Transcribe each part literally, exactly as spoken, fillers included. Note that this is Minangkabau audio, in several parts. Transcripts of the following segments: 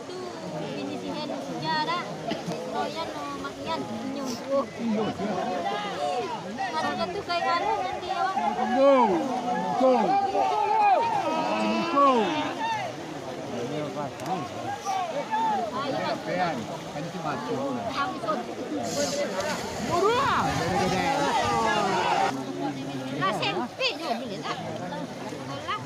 Tu, bini sihen uja dak? Royan no Mak Yan, inyo tu. Ado jatuh kai anu nanti awak. Yo, betul. Betul. Ayo, Mas. Pean, kan itu batu. Habis waktu. Murah. Lah, sempit je boleh tak? Alah.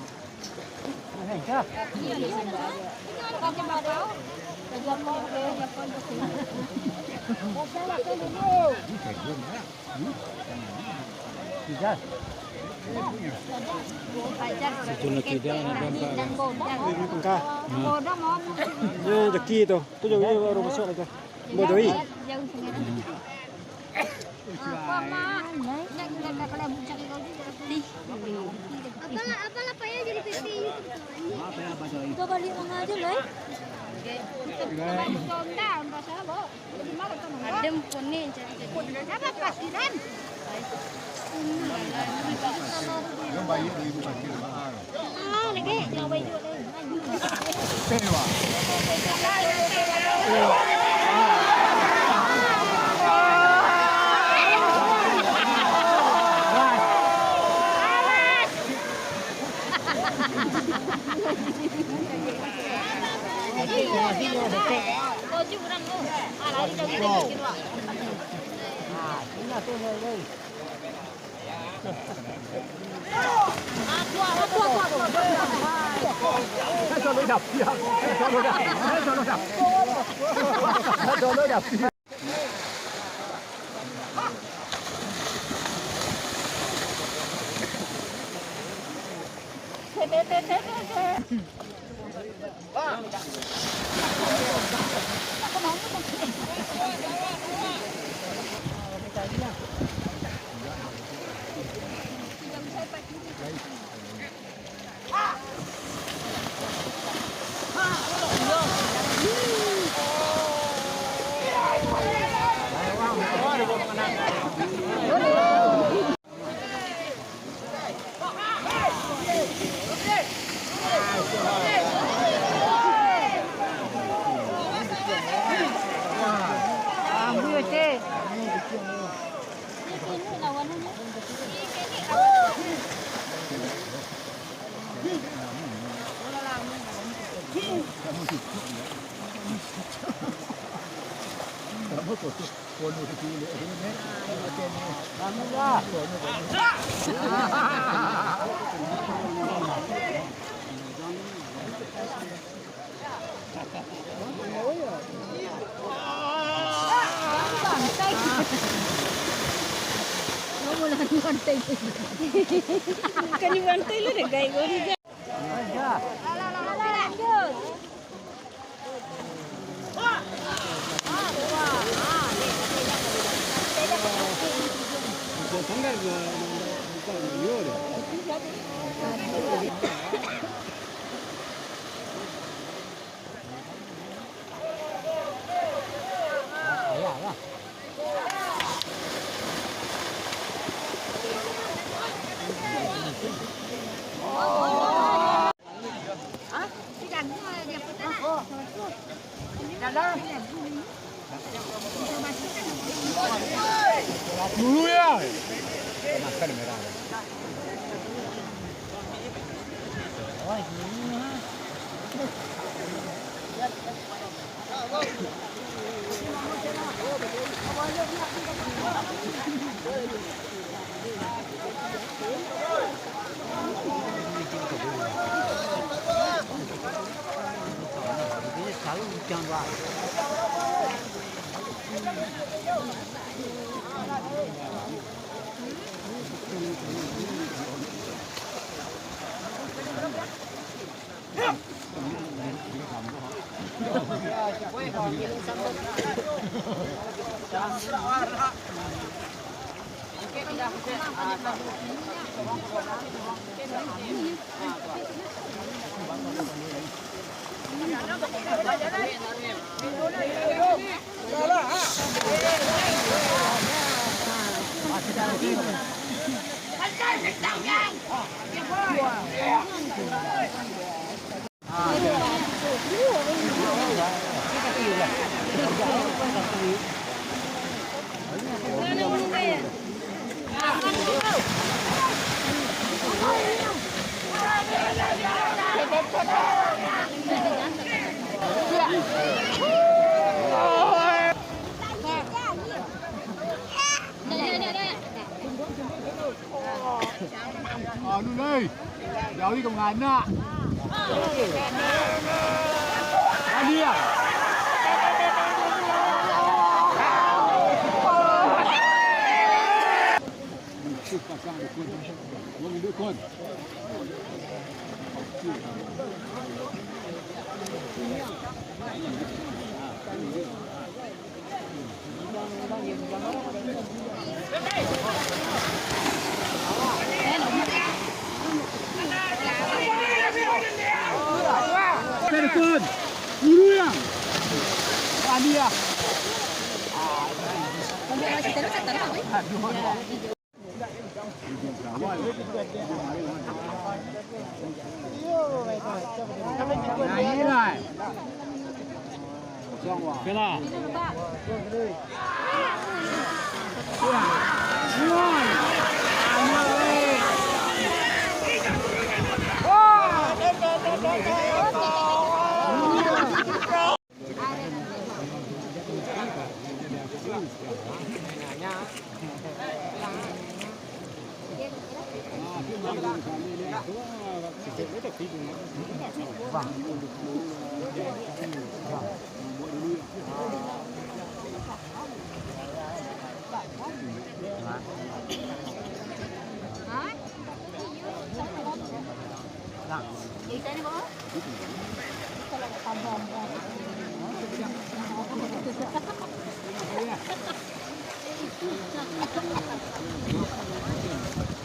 Itu nak tidak, nak gambar. Engkah. Yo, jaki tu. Tu jauh, jauh baru masuk tu. Buat jauh. Apalah, apalah payah jadi pipi. Kita balik rumah aja lah. Adem pun ni cari-cari. Siapa pasiran? Ah, lagi. Bukan dibantai lah, dek gai gua ni. Dulu ya. Anu, Nay. Jauh ka manganak. Tadi ya. Pasang dukun. Dukun. Telepon. Guru yang. Ania. Aduh.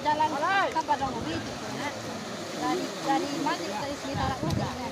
Jalan ka Padang Ubi tu, nak. Dari, dari mana, dari sini tarak tu.